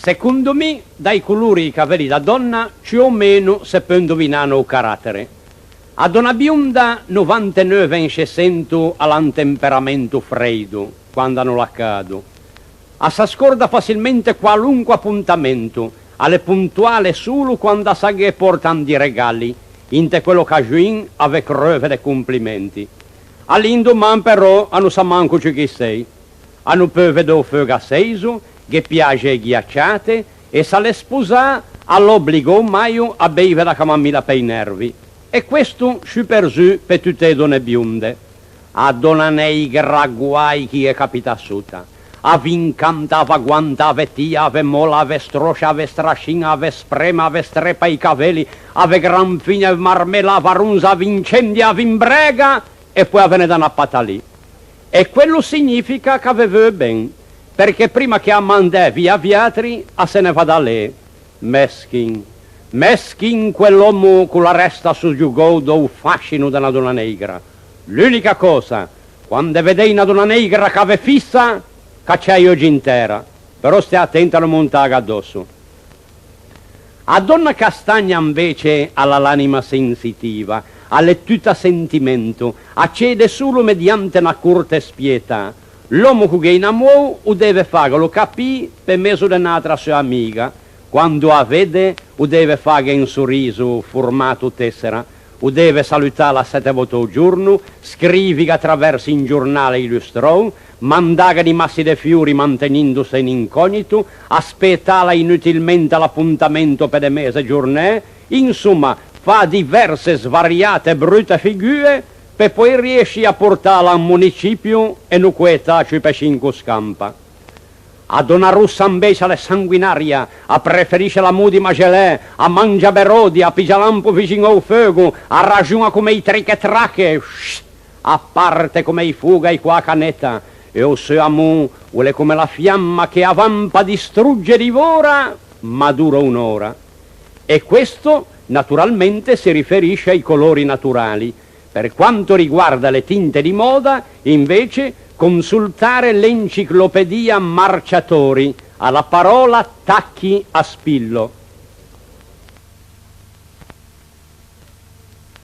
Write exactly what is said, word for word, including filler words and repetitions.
Secondo mi, dai colori i cavelli da donna, ciù o meno se peu indovinâne o caratere. A donna bionda, novanteneuve in sce sento, a l'à un temperamento freido, quando a no l'à cado. A s'ascorda facilmente qualunque apontamento, a l'é pontoale solo quando a sa ghe portan di regali, inte quelle ocaxoin a ve creuve de complimenti. A l'indoman però a no sa manco ciù chi sei. A no peu vedê o feugo aceiso, ghe piaxe e ghiaciate e, se a l'é sposâ, a l'obliga o majo a beive da camamila pe-i nervi. E questo sciù per zu pe tute e done bionde. A dona neigra, guai chi ghe capita sota. A v'incanta, a v'aguanta, a ve tia, a ve mola, a ve stroscia, a ve strascina, a ve sprema, a ve strepa i cavelli, a ve granfigna, a ve marmela, a v'aronza, a v'incendia, a v'imbrega e po a ve ne dà na patalì. E quello significa ch'a ve veu ben, perché prima che a mandè via viatri, a se ne va da lê. Meschin. Meschin quell'ommo ch'o l'à restà sogiogou do-o fascino de na dona neigra. L'unica cosa, quande vedei na dona neigra ch'a ve fissa, cacciâ i eugi in tera, però stè atenti a no montâghe adosso. A donna castagna, invece, a l'à l'anima sensitiva, a l'é tuta sentimento, a cede solo mediante na corte spietà. L'ommo ch'o gh'é inamou o deve fâghelo capî pe mezo de n'atra seua amiga. Quando a vede, o deve fâghe un soriso formato tessera, o deve salutâla sette vote a-o giorno, scriviga a traverso un giornale ilustrou, mandâghe di massi de fiori mantegnendose in incognito, aspetâla inutilmente a l'apontamento pe de meze giornæ, insoma, fâ diverse svariate e brute figue pe poei riescî a portâla in municipio e no coetâ ciù pe scinco scampa. A dona rossa, invece, a l'é sanguinaria, a preferisce l'amô di maxelè, a mangia berodi, a piggia lampo vixin a-o feugo, a raxona comme i trichetrache, a parte comme i fogai co-a caneta, e o seu amô o l'é comme la fiamma che a va pa distrugge e divora, ma dura un'ora. E questo, naturalmente, si riferisce ai colori naturali. Per quanto riguarda le tinte di moda, invece, consultare l'enciclopedia Marciatori, alla parola tacchi a spillo.